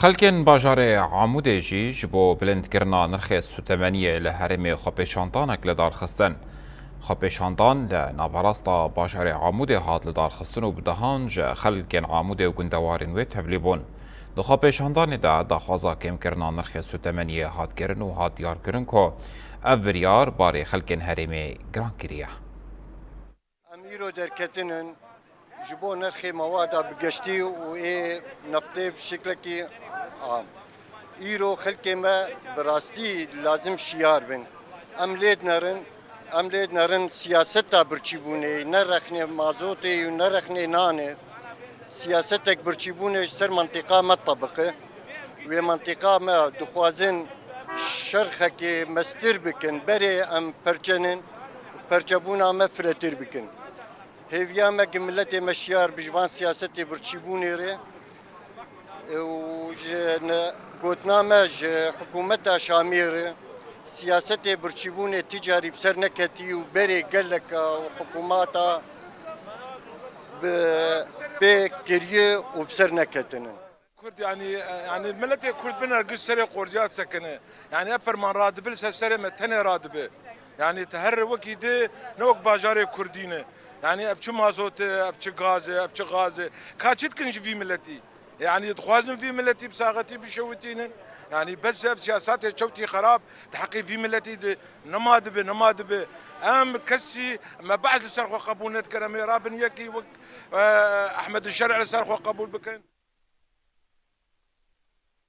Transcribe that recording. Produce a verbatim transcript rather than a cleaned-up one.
Xelkên bajarê Amûdê jî ji bo bilindkirina nirxê sûtemeniyê li herêmê xwepêşandanek li dar xistin. Xwepêşandan li naverasta bajarê Amûdê hat li dar xistin û bi dehan ji xelkên Amûdê û gundewarên wê tevlî bûn. Di xwepêşandanê de daxwaza kêmkirina nirxê sûtemeniyê hat kirin û hat diyarkirin ku ev biryar barê xelkên herêmê giran kiriye. Em îro derketinin ji bo nirxê mewada bi geştî û ê neftê bi şiklekî am. Îro xelkê me bi rastî lazim şiyar bin. Em lê dinerin, em lê dinerin siyaseta birçîbûnê, ne rexnê mazotê û ne rexnê nanê. Siyasetek birçîbûnê ji ser mentiqa me tebiqe. Wê mentiqa me dixwazin şerxekê mestir bikin, berê em perçenin, perçebûna me firetir bikin. Hêviya me ki miletê me şiyar bi ji van siyasetê birçîbûnê re û ji ne-, gotina me ji hikûmeta Şamê re siyasetê birçîbûnê ti carî bi ser neketî û berê geleka û hikûmata bi pê kiriye û bi ser neketinin. Kurd, yanî, yanî miletê Kurd bi nergiş serê qordiya disekine. Yanî ev ferman radibe li ser serê me tenê radibe. Yanî te her wekî di ne wek bajarê Kurdî ne. Yanî ev çi mazot e, ev çi gaz e, ev çi gaz e. Ka çi dikin ji vî miletî? Yanî dixwazin vî miletî bi saxetî bişewitînin. Yanî bes ev siyasatê çewtî xerab di heqê vî miletî de nema dibe, nema dibe. Em kesî me behs li ser xwe qebûl nedikir. Em ê rabin yekî wek, e, Ehmed Şer'î li ser xwe qebûl bikin.